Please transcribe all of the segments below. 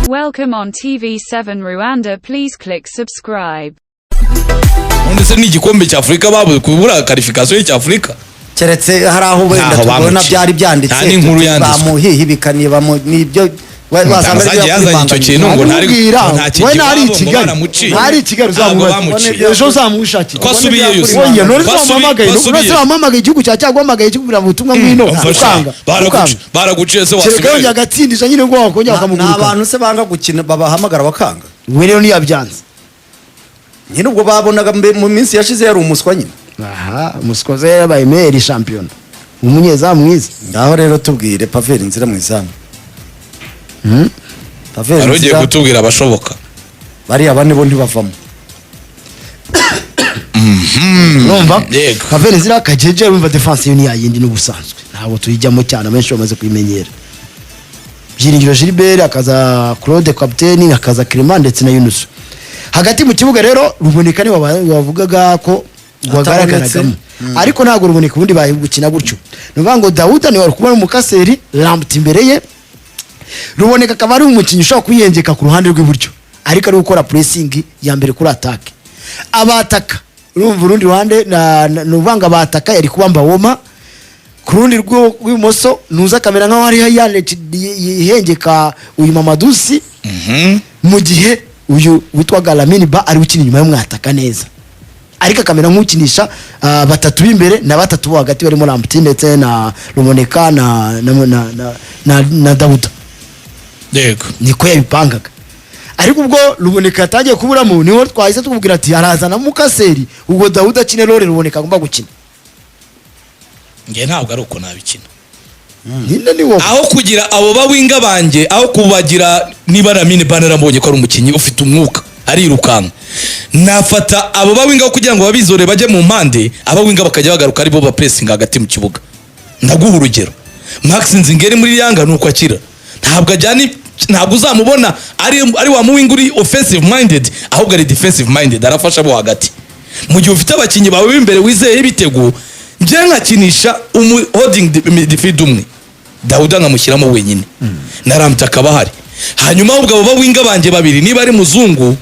Welcome on TV7 Rwanda. Please click subscribe. None se ni igikombe cya Afurika babuze kubura qualification y'Afurika? Keretse hari aho wenda Ntaho tubona bamuciye. byari byanditse. Nta n'inkuru yanditswe. Bamuhihibikaniye bamu nibyo wasanga Mutangazaji yazanye icyo kintu ngo ntari Ndamubwira, ngo nta we ntari i iwabo, ngo Kigali. baramuciye. Ntari i Kigali, Ntabwo uzamubaze. bamuciye. Ejo uzamushakira. Ko asubiyeyo se? Oya, none se wamuhamagaye? Ko None se wamuhamagaye, igihugu cya cyaguhamagaye kikubwira ngo ubutumwa ngwino, Umfasha. ukanga? Ukanga. Baraguciye se Kereka yongeye wasubiyeyo? agatsindisha nyine ngo wakongera Ni bakamuguruka. abantu se banga gukina babahamagara bakanga? We rero ntiyabyanze. Nyine ubwo babonaga mu minsi yashize yari umuswa nyine. Aha umusokoze yabaye meilleur shampiyona, umunyezamu mwiza. Ngaho rero tubwire Pavelh Ndzila mu izamu. Pavelh Wari ugiye Nzira, kutubwira abashoboka. Bariya bane bo ntibavamo. Urumva? Yego. Pavelh Ndzila, Kajeje, urumva defense yo ni yayindi n'ubusanzwe, ntabwo tuyijyamo cyane, abenshi bamaze kuyimenyera. Byiringiro Gilbert, akaza Claude kapiteni, akaza Clement ndetse na Yunusu. Hagati mu kibuga rero Ruboneka niwe wavugaga ko wagaragaragamo, ariko ntabwo Ruboneka ubundi baye gukina gutyo. Ni ukuvuga ngo Dawuda niwe wari kubona umukaseri Lamptey imbere ye, Ruboneka akaba ari umukinnyi ushobora kwiyengeka ku ruhande rw'iburyo, ariko ari gukora pressing ya mbere kuri attaque. Abataka, urumva urundi ruhande ni ukuvuga ngo abataka yari kuba Mbaoma, ku rundi rw'ibumoso nuza akamera nkaho hariho yihengeka uyu Mamadusi, mu gihe uyu witwaga Lamine Ba ari ukina inyuma y'umwataka neza, ariko akamera nk'ukinisha batatu b'imbere na batatu bo hagati barimo Lamptey ndetse na Ruboneka na Dawuda. Niko yabipangaga, ariko ubwo Ruboneka yatangiye kuburamo niho twahise tukubwira ati arazana mukaseri, ubwo Dawuda akine role Ruboneka agomba gukina. Njye ntabwo ari uko nabikina. Nyine ni wowe. Aho kugira abo bawinga banjye, aho kubagira, niba Lamine Bah narambonye ko ari umukinnyi ufite umwuka, arirukanka, nafata abo bawinga kugira ngo babizore bajye mu mpande, abawinga bakajya bagaruka aribo bapressinga hagati mu kibuga. Ndaguha urugero, Max Nzengeri muri Yanga nuko akira, ntabwo ajyana, ntabwo uzamubona ari wa muwinga uri offensive minded, ahubwo ari defensive minded, arafasha abo hagati. Mu gihe ufite abakinnyi bawe b'imbere wizeye ibitego, njye nkakinisha umu holding midfield umwe, Dawuda nkamushyiramo wenyine na Lamptey akaba ahari, hanyuma ahubwo abo bawinga banjye babiri, niba ari Muzungu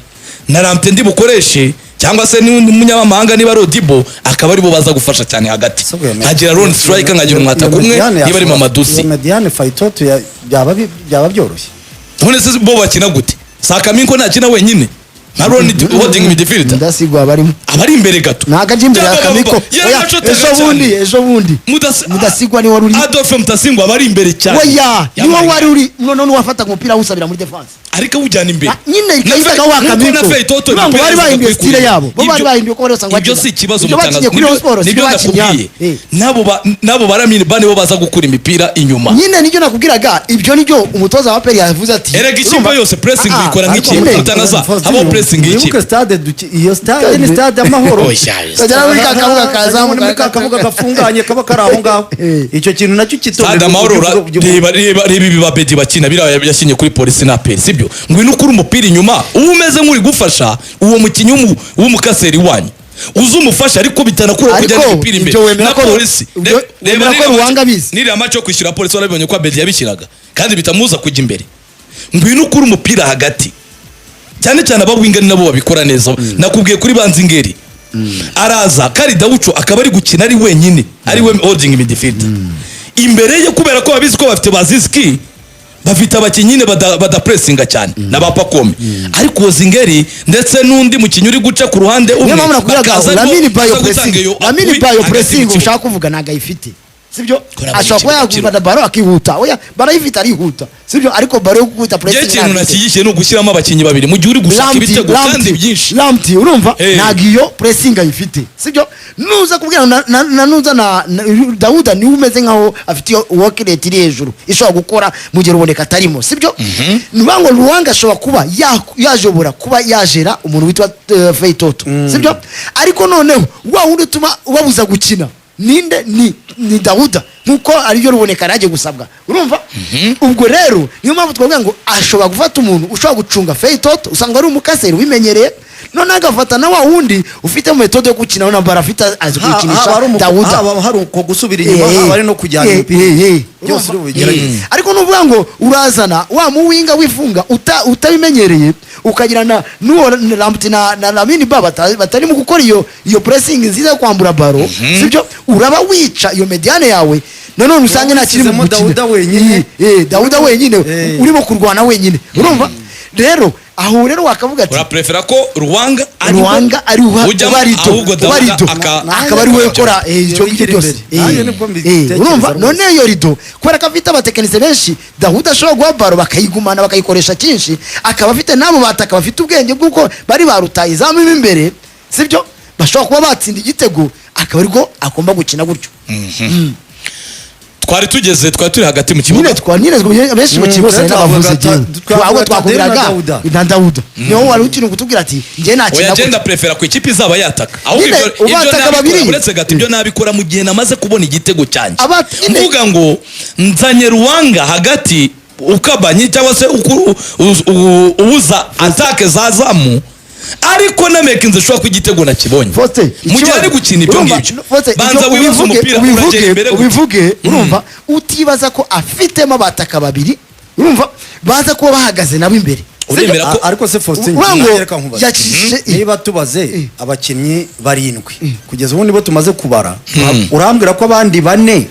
na Lamptey ndi bukoreshe, cyangwa se n'undi munyamahanga niba ari Odibo, akaba aribo baza gufasha cyane hagati, nkagira lone striker, nkagira umwataka umwe niba ari Mamadusi. Iyo médiane fayitoto byaba byoroshye. None se bo bakina gute? Sakaminko ntakina wenyine nka lone holding midfielder? Ndasigwa barimo. Abari imbere gato. Ntabwo ajya imbere ya Kamiko. Oya, Yaranacotaga ejo bundi cyane. ejo bundi Mudasigwa niwe wari uri. Adolphe Mutasingwa aba ari imbere cyane. Oya, niwe Yabaye- wari uri, none wafataga umupira awusabira muri defense. Ariko awujyana imbere. Ah, nyine Na ikahita Nk'uko wa na Kamiko. Feitoto Urumva ngo imipira bari yazaga bahinduye kuyikurira. style yabo, bo bari bahinduye uko bari basanzwe Ibyo bakina. si ikibazo. Ibyo bakinye Mutangaza kuri Rayon Sports, nibyo sibyo bakinnye hano. ndakubwiye. N'abo ba Lamine Bah nibo baza gukura imipira inyuma. Nyine nibyo nakubwiraga, ibyo nibyo umutoza wa APR yavuze ati Erega ikipe urumva? yose pressing Ah, uyikora ah, nk'ikipe. nyine. Mutangaza, habaho pressing Wibuke y'ikipe. stade iyo stade ni stade Amahoro. Oya. Tugera muri ka kabuga kazamuka. Muri ka kabuga gafunganye kaba kari aho ngaho. Eh. Icyo kintu nacyo kitondera. Stade Amahoro, reba, reba, reba ibi babedi bakina, biriya yakinye kuri Polisi na APR, sibyo? Ngwino ukure umupira inyuma, uba umeze nk'uri gufasha uwo mukinnyi w'umukaseri wanyu, uzi umufasha, ariko bitanakura Ariko kujyana imipira imbere ibyo wemera na ko Polisi. Ibyo Reba wemera ko n'iriya Ruwanga abizi. N'iriya match yo kwishyura Polisi, warabibonye ko Abedi yabishyiraga kandi bitamuza kujya imbere. Ngwino ukure umupira hagati, cyane cyane abawinga ni nabo babikora neza. Nakubwiye kuri Banzingeri, araza kari Dawuco akaba ari gukina ari wenyine, ari we holding midfielder imbere ye, kubera ko babizi ko bafite baziski, bafite abakinnyi nyine badapressinga cyane na ba Pakome, ariko Zingeri ndetse n'undi mukinnyi uri guca ku ruhande umwe Niyo mpamvu nakubwiraga bakaza aribo Lamine Bayo baza gutanga pressing, iyo Lamine appui Bayo hagati mu pressing kibuga. ushaka kuvuga ntabwo ayifite, sibyo? Kora Ashobora kuba muri yagufata ballon akihuta, oya, barayifite arihuta, sibyo? Ariko ballon yo gukubita Njye pressing ikintu ntabwo ifite. nashyigikiye ni ugushyiramo abakinnyi babiri mu gihe uri gushaka Lamptey, ibitego kandi Lamptey, byinshi. Lamptey, urumva? Ntabwo iyo pressing ayifite, sibyo? Nuza kubwira na nuza na Dawuda niwe umeze nkaho afite iyo work rate iri hejuru ishobora gukora mu gihe Ruboneka atarimo, sibyo? Ni ukuvuga ngo Ruwanga ashobora kuba yajobora kuba yajera umuntu witwa Feitoto, sibyo? Ariko noneho wa wundi utuma ubabuza gukina ninde? Ni Dawuda. Nkuko aribyo Ruboneka yari agiye gusabwa, urumva? Ubwo rero niyo mpamvu twavuga ngo ashobora gufata umuntu ushobora gucunga Feitoto, usanga ari umukaseri ubimenyereye, noneho agafata na wa wundi ufite méthode yo gukina na ballon afite, azi kuyikinisha, Haba Dawuda. Haba hari uko gusubira inyuma, haba hari no kujyana umupira, byose uri bubigerageze. Ariko nuvuga ngo urazana wa muwinga wifunga utabimenyereye, ukagira na n'uwo Lamptey na Lamine Ba batarimo gukora iyo pressing nziza yo kwambura ballon, sibyo? Uraba wica iyo médiane yawe, nanone usange nta kiri mu Ushyizemo gukina. Dawuda wenyine. Dawuda wenyine, urimo kurwana wenyine. Urumva rero, aho rero wakavuga ati Uraprefera ko Ruwanga ari Ruwanga ari ujyamo, uba rido, ahubwo uba Dawuda rido, akaba ari we ukora icyo ngicyo Wigira byose. imbere. Nanjye nibwo mbitekereza Urumva? rwose. None iyo rido, kubera ko afite abatekinisiye benshi, Dawuda ashobora guha ballon bakayigumana, bakayikoresha cyinshi, akaba afite n'abo bataka bafite ubwenge bw'uko bari barutaye izamu mo imbere, sibyo? Bashobora kuba batsinda igitego, akaba ariko agomba gukina gutyo. Twari tugeze, twari turi hagati mu kibuga. Nyine twa nyine benshi mu kibuga Twe n'abavuze twavugaga ahubwo Tadeo na twakubwiraga Dawuda. Na Dawuda niho wari ukiri kutubwira ati njye nakina Oya, gutya. genda prefera ku ikipe izaba yataka, ahubwo Nyine, ibyo ubataka nabikora, babiri. uretse gato, ibyo nabikora mu gihe namaze kubona igitego cyanjye, Nyine- mvuga ngo nzanye Ruwanga hagati ukabanye cyangwa se ubuza attaque za Zamu, ariko namekinze ushobora ko igitego nakibonye Faustin, mu gihe ari gukina ibyo urumva, ngibyo. Faustin, Banza ibyo wibaze, umupira uragera imbere gute? Ubivuge, urumva, utibaza ko afitemo abataka babiri, urumva, baza kuba bahagaze nabo imbere. Uremera ko Ariko se Faustin, Urumva ngo reka nkubaze. yakijije Niba tubaze abakinnyi barindwi kugeza ubu nibo tumaze kubara, urambwira ko abandi bane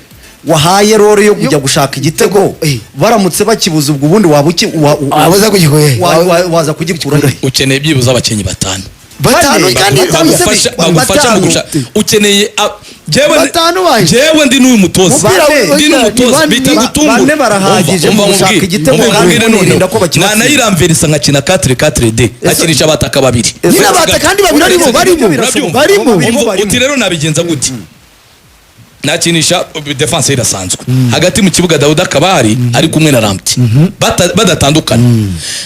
wahaye role yo kujya gushaka igitego, baramutse bakibuze, ubwo ubundi waba uki Wabuza kugikura. waza kugikura he? Ukeneye byibuze abakinnyi batanu. Batanu Bane, kandi batanu se Bagufasha mu batanu. gushaka, ukeneye jewe Batanu bahe. Jewe ndi n'uyu mutoza, Umupira ndi n'umutoza bita gutungura. Bane barahagije Umva, mu gushaka nkubwire, igitego, umva kandi nkubwire munirinda noneho. ko bakibatsinda. Nanayiramverisa nkakina 4-4 d, nkakinisha abataka babiri. Nyine abataka kandi babiri arimo, barimo. Urabyumva? Barimo. Umva, uti rero nabigenza gute? Nakinisha defense irasanzwe, hagati mu kibuga Dawuda akaba ahari ari kumwe na Lamptey, badatandukana,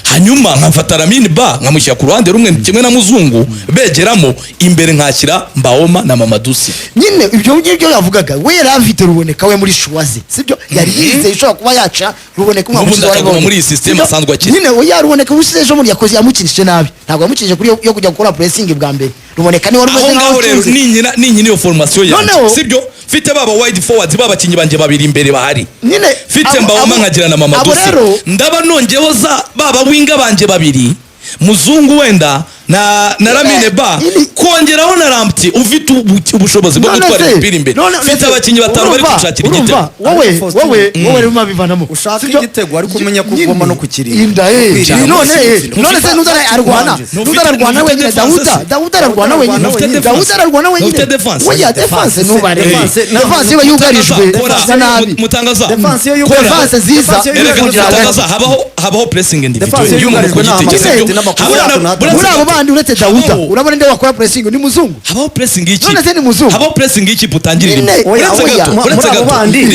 hanyuma nkafata Lamine Ba nkamushyira ku ruhande rumwe kimwe na Muzungu begeramo imbere, nkashyira Mbaoma na Mamadusi. Nyine ibyo ngibyo yavugaga, we yari afite Ruboneka we muri choix ze, sibyo? Yari yizeye ishobora kuba yaca Ruboneka umwaka N'ubundi ushize akaguma warabonye. muri iyi system Sibyo? asanzwe akina. Nyine oya, Ruboneka ushize ejo bundi yakoze, yamukinishije nabi, ntabwo yamukinishije kuri yo kujya gukora pressing bwa mbere. Ruboneka niwe wari Aho umeze nkaho ngaho rero acunze. ninyina iyo formation yanjye, sibyo? Mfite baba wide forwards, babakinnyi banjye babiri imbere bahari, Nyine mfite Mbaoma, nkagira na abo Mamadusi, rero ndaba nongeyeho za baba winger banjye babiri, Muzungu wenda na Lamine Ba, kongeraho na Lamptey ufite ubushobozi bwo None gutwara se, imipira imbere, mfite abakinnyi batanu bari gushakira urumva, igitego. Wowe Ariko Faustin, wowe wowe rero bivanamo. Ushaka Sibyo? igitego, ariko umenya ko Nyine. ugomba no kukirinda. Inda, Kwirinda none gutsinda. none se Nudara arwana, Ntufite- Nudara arwana ntufite wenyine. defense Dawuda se? Dawuda ararwana wenyine. Ntufite defense. Dawuda ararwana wenyine. Ntufite defense. Oya, defense nubare. Defense, Defense iba yugarijwe Kora. isa nabi. Mutangaza. Defense iyo yugarijwe. Defense ziza Defense iyo Erega yugarijwe. kugira hagati. Mutangaza, habaho pressing individual Defense y'umuntu ku yugarijwe giti cye, n'amakosa sibyo? n'amakosa Habaho hato na hato. uretse Muri abo gato, bandi, uretse Dawuda, urabona nde wakora pressing? Ni Muzungu. Habaho pressing y'ikipe. None se ni Muzungu? Habaho pressing y'ikipe utangirira Nyine, imbere. Oya, Uretse oya, gato, uretse muri abo gato. bandi,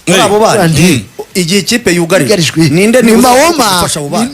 muri abo bandi, Bandi. igihe ikipe yugarijwe, Yugarijwe. ninde Ni niwe uza Maoma gufasha abo bana?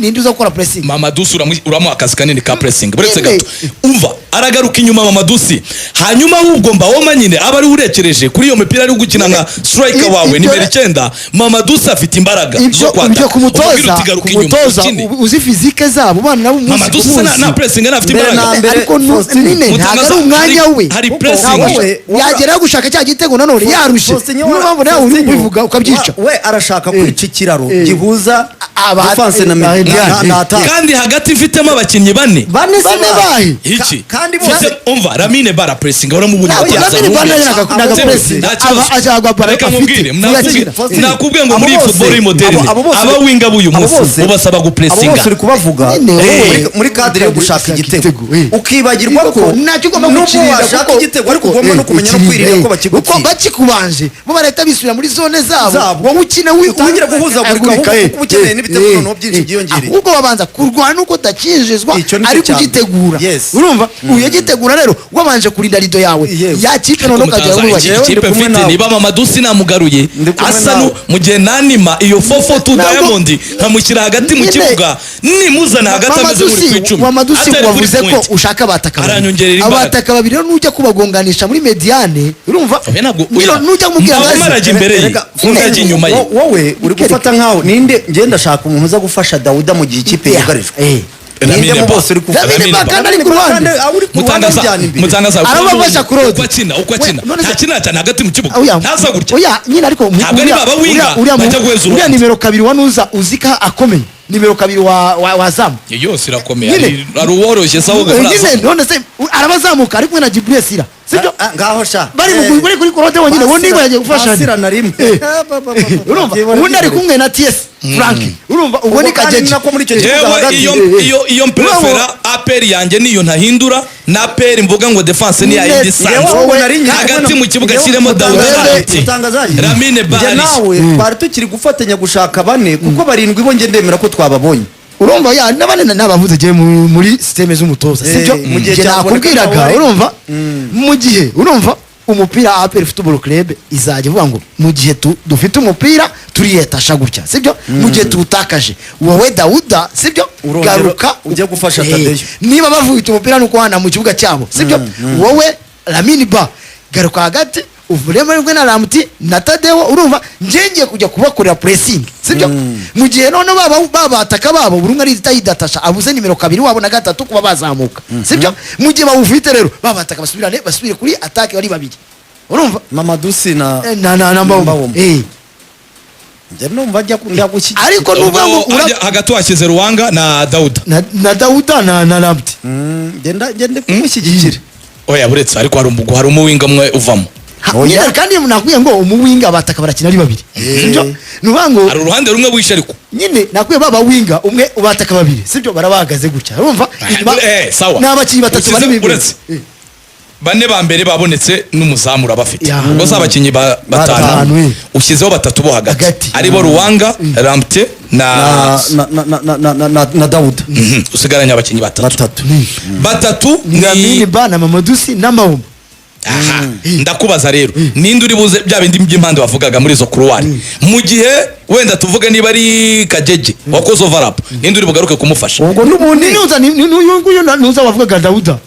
Ninde uza gukora pressing? Mamadusi uramuha akazi kanini ka pressing. Uretse Nyine. gato, umva, aragaruka inyuma Mamadusi, hanyuma ahubwo Mbaoma nyine aba ari urekereje kuri iyo mipira ari gukina nka striker wawe nimero 9. Mamadusi afite imbaraga Ibyo zo ibyo kwataka. ku mutoza, Umubwira uti garuka ku inyuma mutoza ukine. uzi physique zabo, bana nabo umunsi ku Mamadusi se munsi. nta pressing afite Mbere imbaraga. na mbere, Ariko Faustin, nyine ntabwo Mutangaza, ari umwanya we. hari Kuko pressing. Ntabwo yageraho gushaka cya gitego nanone yarushye, Faustin, niyo mpamvu nawe uri Faustin, kubivuga ukabyica. we arashaka kwica ikiraro gihuza Aba- defense na attack. Kandi hagati mfitemo abakinnyi bane. Bane se Bane bahe? Iki Kandi bose Mfite, umva, Lamine bara pressing uramubonye Ntabwo atyaza Lamine Ba rumwe. naga Sibyo? pressing. Nta kibazo. Aba ashaka bara Reka afite. nkubwire, Ntiyakira. nakubwiye ngo Abo muri iyi bose- football y'imoderne, abo bose- aba winger b'uyu abo munsi bose- ubasaba abo gupressinga. bose uri kubavuga Nyine, wowe. muri cadre yo gushaka igitego, ukibagirwa ko Ntacyo ugomba nubwo gukirinda washaka igitego, ariko ugomba no kumenya no ukirinda, kwirinda ko kuko bakigutsinda. bakikubanje bo barahita bisubira muri zone zabo, Zabo. wowe ukina Utangire guhuzagurika, ahubwo kuko uba ukeneye n'ibitego noneho byinshi byiyongereye. Ahubwo babanza kurwana nuko utakinjizwa, Icyo nicyo ariko cya mbere. ugitegura. Yes. Urumva? Uyagitegura rero wabanje kurinda rido yawe Yewe. ya kipe, noneho ukagera Mutangaza, muri iki Yewe, kipe ndi kumwe mfite nawe. niba Mamadou sinamugaruye Ndi kumwe asa nawe. mu gihe nanima iyo 4-4-2 Ntabwo- Diamond nkamushyira hagati mu Nyine- kibuga, nimuzana hagati ameze nk'uri ku Mamadou 10 Mamadou atari kuri wavuze ko point. ushaka abataka babiri. Aranyongerera imbaraga. Abataka babiri rero nujya kubagonganisha muri médiane, urumva, Oya, ntabwo Nyine oya. nujya kumubwira ngo Mbawoma aze. arajya imbere ye, Erega, undi ajya inyuma ye. Wowe uri gufata nkaho ninde? Ngenda ndashaka umuntu uza gufasha Dawuda mu gihe ikipe Yeah. yugarijwe. Lamine Ninde mu Ba. bose uri kuvuga? Lamine Lamine Ba Ba. kandi ari ku ruhande. Kandi uri ku ruhande Mutangaza, ajyana imbere. mutangaza. Arabafasha Claude. Uko akina We, none se- ntakina cyane hagati mu kibuga, Oya, ntaza gutya. oya nyine, ariko Ntabwo ari baba winga, bajya guheza uriya uruhande. nimero 2 wa nuza uzika akomeye, nimero 2 wa zamu. Iyo yose irakomeye. Nyine. Hari uworoshye sawa. Nyine none se arabazamuka ari kumwe na Djibril Sira, sibyo? Ah, ngaho sha. Bari mu bari kuri Claude wenyine, ubundi ngo yagiye gufasha. Basira na rimwe. Ah, ba, ba, ba, ba. Urumva, ubundi ari kumwe na TS Frank, urumva, ubwo ni Ubwo kandi Kajeje. nako muri icyo kibuga Yewe, hagati. iyo iyo mprefera APR yanjye niyo ntahindura na APR mvuga ngo defense ni yayindi Nyine, isanzwe. Yewe, ahubwo nari ngiye Hagati kubona- mu kibuga Yewe, kirimo Dawuda Ramti. Mutangazaji. Lamine Njye Bari. nawe twari tukiri gufatanya gushaka bane, kuko barindwi bo njye ndemera ko twababonye. Urumva, ya n'abane nabavuze gihe muri système z'umutoza, sibyo? Mu gihe Njye cyaboneka nakubwiraga, nawe. urumva, mu gihe urumva umupira, APR Football Club izajya ivuga ngo mu gihe dufite umupira turiyetasha gutya, sibyo? Mu gihe tuwutakaje, wowe Dawuda, sibyo, Urongera garuka ujye gufasha Tadeyo. Niba bavuyite umupira nuko hana mu kibuga cyabo, sibyo, wowe Lamine Ba garuka hagati uvuremo rimwe na Ramuti na Tadeo, urumva, njye ngiye kujya kubakorera pressing, sibyo? Mu gihe none baba babataka babo buri umwe arita yidatasha abuze nimero 2 wabo na 3 kuba bazamuka, sibyo? Mu gihe bawufite rero babataka basubirane, basubire kuri attaque bari babiri, urumva? Mamadou Sy na Na Mbawoma. Mbawoma. Njye numva njya gushyigikira. Ariko nuvuga ngo Ubwo hagati washyize Ruwanga na Dawuda. Na Dawuda na Ramti. Ngenda ngende kumushyigikira. Oya, buretse, ariko hari umuwinga umwe uvamo. Oya. Nyine kandi nakubwiye ngo umuwinga abataka barakina ari babiri, sibyo? Ni ukuvuga ngo Hari uruhande rumwe wishe ariko. Nyine nakwiye baba winga umwe ubataka babiri, sibyo? Barabahagaze gutya, urumva? Sawa. Ni abakinnyi batatu bari imbere. Uretse bane ba mbere babonetse n'umuzamu urabafite. Ya. Ubwo si abakinnyi batanu? Batanu. Ushyizeho batatu bo hagati, Hagati. aribo Ruwanga, Ramte na Na Dawuda. Usigaranye abakinnyi batatu. Batatu. Batatu. Ni Lamine Ni Ba na Mamadou Sy na Mbawoma. Aha, ndakubaza rero, ninde uri buze bya bindi by'impande wavugaga muri izo couloir, mu gihe wenda tuvuge niba ari Kagege wakoze overlap, ninde uri bugaruke kumufasha? Ubwo n'ubundi Nuza n'uyu nguyu nuza wavugaga Dawuda.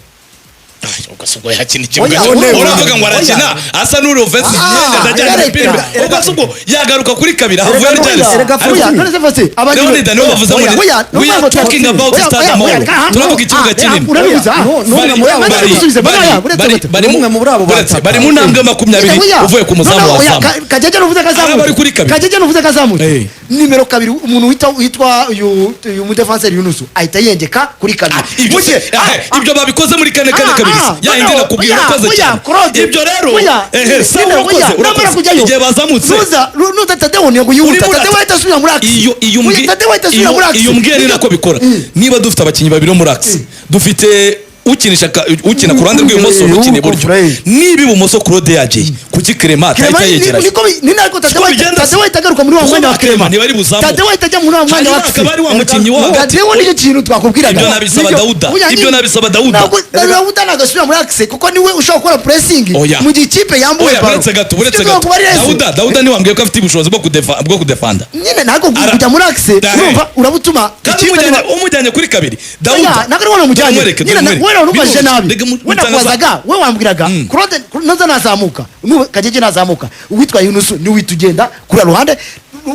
Ay, ubwo se ubwo yakina ikibuga Oya, cyo? oya. Uravuga ngo arakina asa n'uri offensive Ah, yenda ajyana reka. imipira imbere. Ubwo se ubwo yagaruka kuri kabiri ahavuye Erega ryari? oya, erega Ariko Oya, none se Faustin, Leonida niwe bavuze ngo Oya, we are talking about Stade Amahoro. Turavuga ikibuga kinini. Urabibuza. N'umwe muri abo N'umwe muri abo batatu. Bari mu ntambwe 20 uvuye ku muzamu wa zamu. Kagege nuvuze kazamutse. Araba ari kuri kabiri. Kagege nuvuze kazamutse. Nimero 2 umuntu witwa uyu mudefanseri Yunusu ahita yengeka kuri kabiri. Ibyo Mu gihe- ibyo babikoze muri 4-4-2. Ya indi nakubwiye, urakoze cyane. Ibyo rero, ehe, sawa, urakoze, urakoze. Igihe bazamutse. Nuza Tadeo niyo yihuta. Urimo Tadeo ahita asubira muri axe. Iyo Oya, Tadeo ahita asubira muri axe. iyo mbwiye ni nako bikora. Niba dufite abakinnyi babiri bo muri axe, dufite ukinisha ukina ku ruhande rw'ibumoso n'ukina iburyo, niba ibumoso Claude yagiye, kuki Clement atahita Clement yegerayo? niko ni nako Tadeo Siko bigenda se. Tadeo ahita agaruka muri wa Kuko mwanya wa ba Clement Clement. ntibari buzamuke. Tadeo ahita ajya muri wa mwanya wa Hanyuma axe. akaba ari wa mukinnyi wo hagati. Tadeo nicyo kintu twakubwiraga. Ibyo nabisaba Nibyo. Dawuda. Oya, Ibyo nyine. nabisaba Dawuda. Ntabwo Dawuda ntabwo asubira muri axe kuko niwe ushobora gukora pressing Oya. mu gihe ikipe yambuwe Oya, ballon. buretse gato, buretse Sibyo gato. kuba ari reze. Dawuda ntiwambwiye ko afite ubushobozi bwo kudefanda? Nyine ntabwo kujya muri axe, urumva, urabutuma Kandi ikipe umujyanye kuri kabiri. Oya, Dawuda ntabwo ari wowe wamujyanye. Mwereke, Nyine mwereke. wewe warumvajije nabi. Rega We mutangaza- nakubazaga, we wambwiraga Claude nuza nazamuka, nuba Kagege nazamuka, uwitwa Yunusu ni wita ugenda kuri ruhande,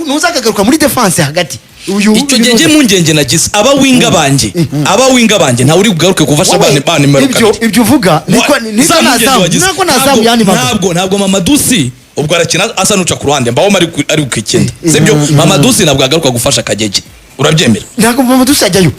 nuza akagaruka muri defense hagati. Uyu Icyo uyu gihe njye nuza. mpungenge nagize, aba winga banjye ntawe uri bugaruke kufasha Wowe, ba nimero ibyo 2. Ibyo uvuga niko niko Za mpungenge nazamu wagize. niko nazamu yani maga. Ntabwo Mamadou Sy ubwo arakina asa n'uca ku ruhande, Mbawoma ari ku icyenda, sibyo? Mamadou Sy ntabwo agaruka gufasha Kagege, urabyemera? Ntabwo Mamadou Sy ajyayo.